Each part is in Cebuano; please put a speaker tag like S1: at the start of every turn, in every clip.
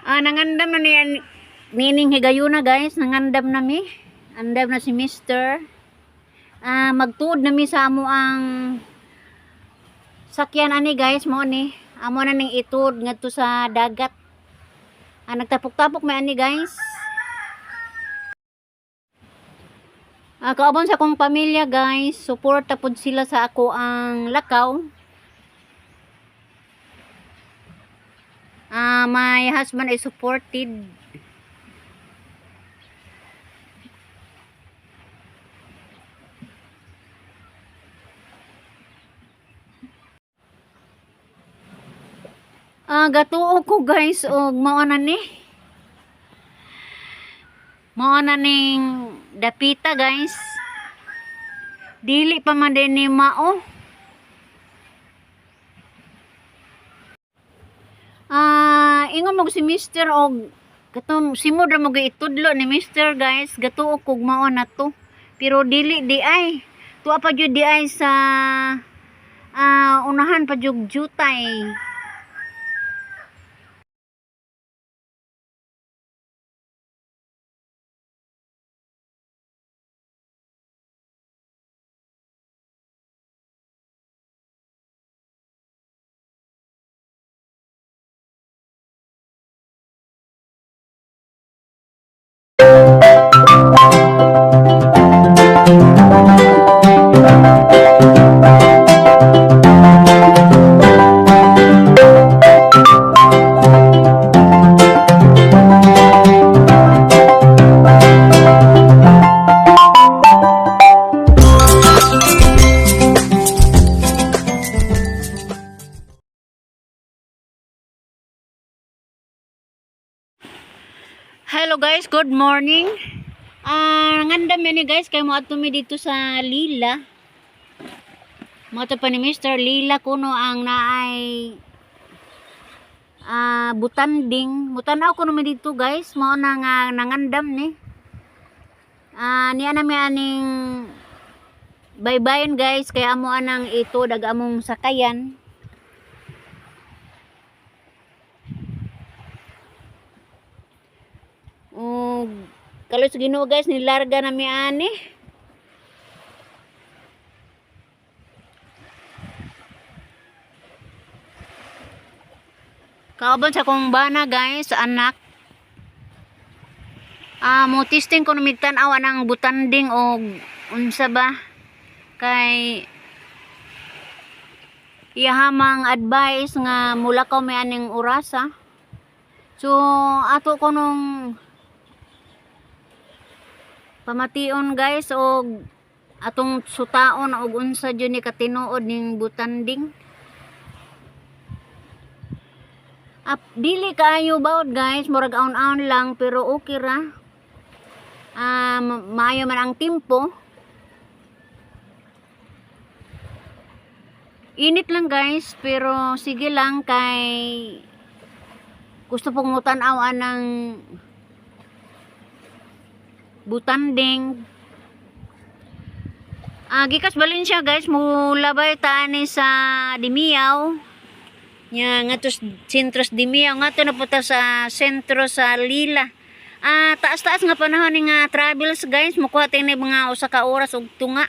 S1: Nangandam na niya nining higayuna, guys, nangandam na mi. Andam na si Mister. Magtuod na mi sa amo ang sakyan ani, guys, mo ni. Amo na ning ituod ngadto sa dagat. Nagtapok-tapok may ani, guys. Kauban sa akong pamilya, guys, suporta pud sila sa ako ang lakaw. My husband is supported. Gatuo ko, guys, og mao na ni. Mao na ning dapita, guys. Dili pa man din ni mao. Ingon mo si Mister og katong simod ra mo itudlo ni Mister, guys, gatuo kog mao na to. Pero dili di ay. Tuwa pa jud di ay sa unahan pa jud jutay. Hello guys, good morning. Ngandam ni guys kay moadto mi dito sa Lila. Moadto pa ni Mr. Lila kuno ang naay butanding. Mutanaw kuno mi dito, guys, mao na nga nangandam ni. Niya na mi aning baybayon, guys, kay amo anang ito dag among sakayan. Ug kalos Ginoo, guys, nilarga na mi ani. Kauban sa akong bana, guys, anak. Mo testing ko mig tan-aw ang butanding og unsa ba kay iyahamang advice nga mulakaw mi aning orasa. So ato ko nung pamation, guys, og atong sutaon og unsa jud ni katinuod ning butanding. Ap, dili kaayo bawod, guys, murag aon-aon lang pero okay ra. Maayo man ang timpo. Init lang, guys, pero sige lang kay gusto pong mutan-aw ng butanding. Gikas Valencia, guys, mulabay ta ani sa Dimiao. Nya ngadto sa sentro sa Dimiao, ngadto na punta sa sentro sa Lila. Taas-taas nga panahon ni nga travels, guys, mukuha ni mga usa ka oras og tunga.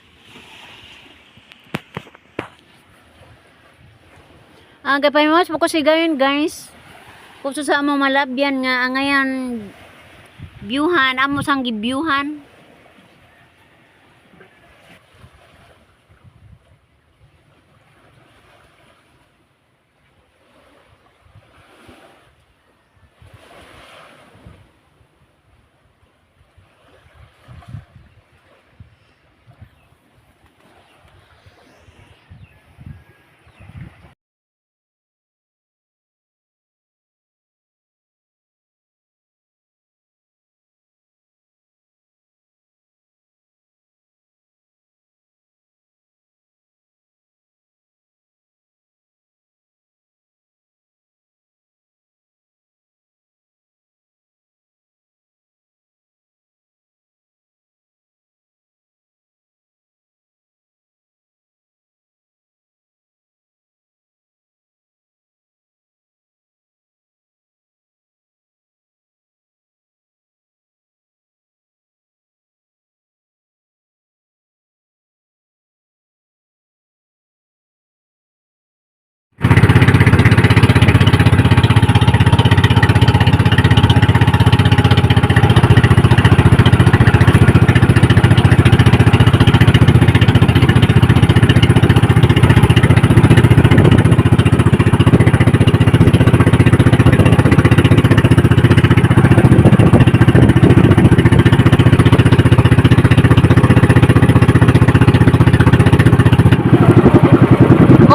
S1: Gapay mo ko sigayon, guys. Kung sa amo malabyan nga angayan viewhan, amo sang gibyuhan.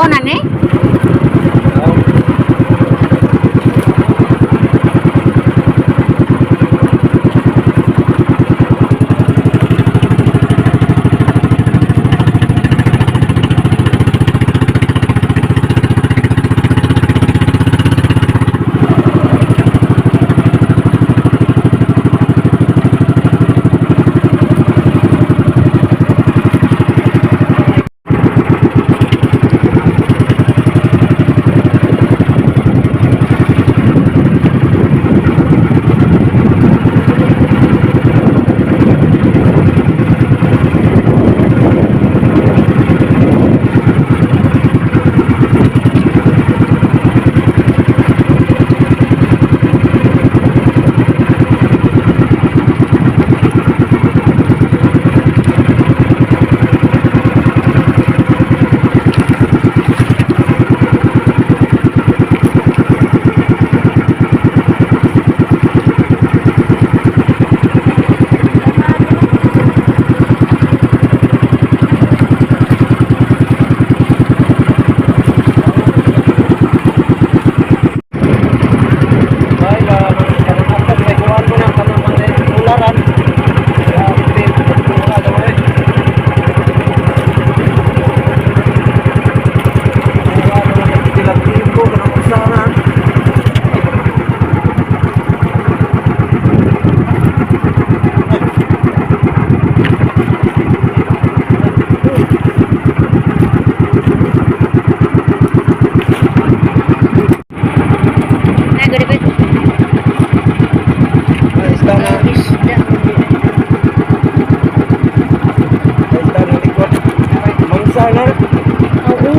S1: Mo na ni?
S2: Oh. Ay, ba, kanang after may kuwan ko na, kanang mga ularan. Kaya, wala daw eh. Wala naman nagtilag-tipo, kanang usaran.
S1: Na gud ba?
S2: Ay, isda na.
S1: Isda.
S2: Ay, isda na likod. Mangsa na.
S1: Oo.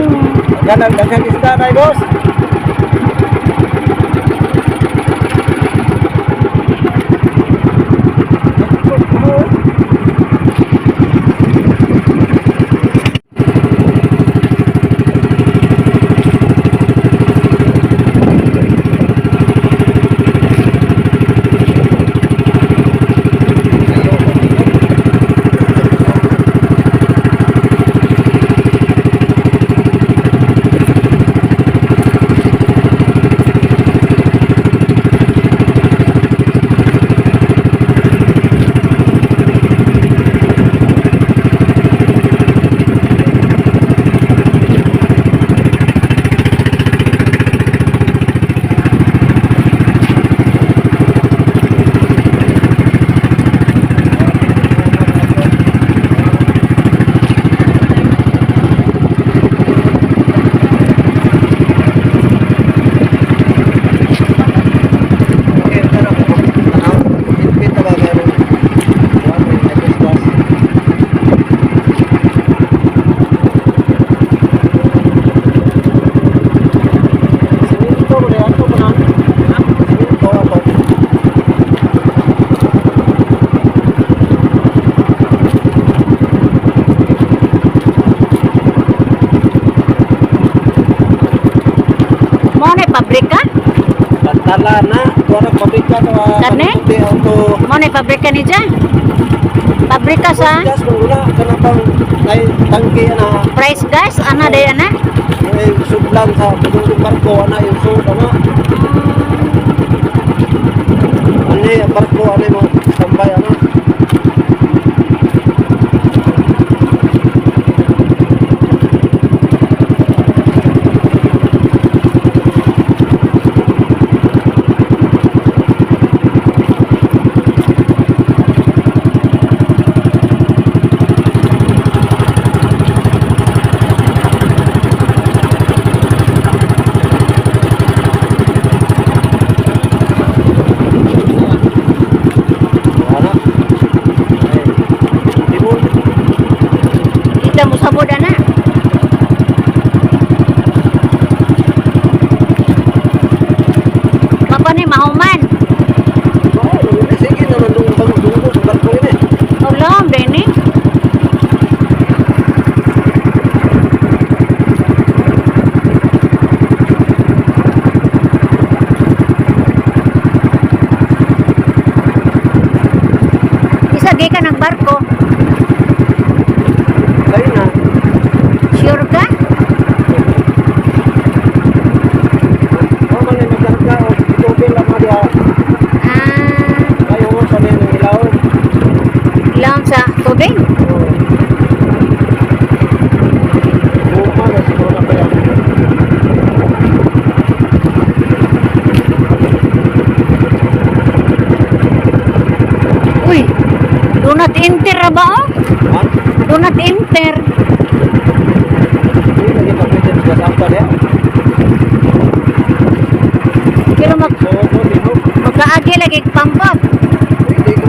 S2: Daghang daghang isda kay boss. Okay, tara ko. Tanaw, bitbit na ba meron? Kuwan, may nag-bus. Siminto mo na yan, ito mo na. Siminto ako.
S1: Mo na pabrika?
S2: Bantala na, kuwan ang pabrika to.
S1: Karne?
S2: Kamuti auto.
S1: Mo na pabrika ni dyan? Pabrika sa
S2: Gas mong una, kanang pang ay tangke na
S1: price gas ana day ana?
S2: ay sudlan sa padung barko ana yung sud ana. Ani ang barko ani mo tambay ana. Ana. Ay, timon.
S1: Kita mo sabod ana. Papa ni mahuman.
S2: Oh, sige naman dung bang dunggo sa barko ini.
S1: Ulam day ni. Isa gay ka ng barko.
S2: Kayo na.
S1: Sure ka? ra ba oh?
S2: Ha?
S1: Do not enter.
S2: Hindi lagi pa pwede sa niya.
S1: Pero mag
S2: So, ko dito.
S1: magkaagi lagi pump up.
S2: Pwede ko.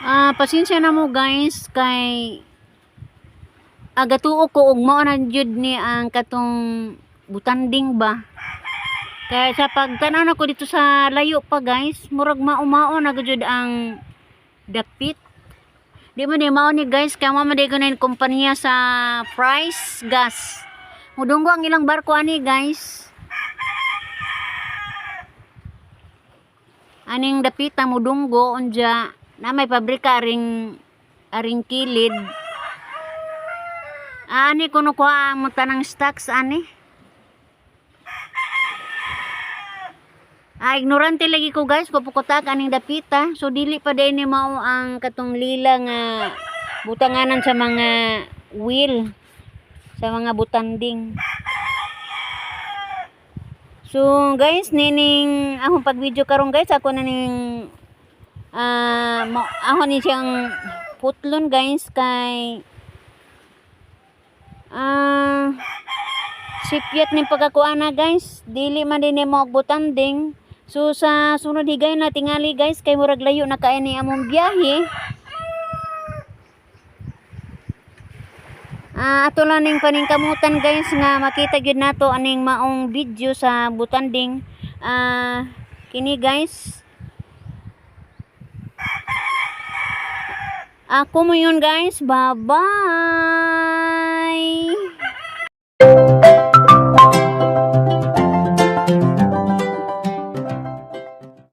S1: Ah, pasensya na mo guys kay agatuo ko og mao na jud ni ang katong butanding ba. Kaya sa pagtanaw na ko dito sa layo pa guys, murag mao-mao na jud ang dapit. Di mo ni mao ni guys, kaya mao man di ko na yung kumpanya sa Price Gas. Mudunggo ang ilang barko ani guys. Aning dapita mudunggo unja na may pabrika aring aring kilid. Ani kuno ko ang tanang stocks ani. Ah, ignorante lagi ko guys, papukutak aning dapita. So dili pa day ni mao ang katong lila nga butanganan sa mga wheel, sa mga butanding. So guys, nining akong pag-video karon guys, ako na ning ako ni siyang putlon guys kay sipyat ning pagkakuana guys, dili man din mo og butanding. So sa sunod higay na tingali guys kay murag layo na kay ni among biyahe. Ah, ato lang ning paningkamutan guys nga makita gyud nato aning maong video sa butanding. Ah, kini guys. Ako mo yun guys. Bye-bye.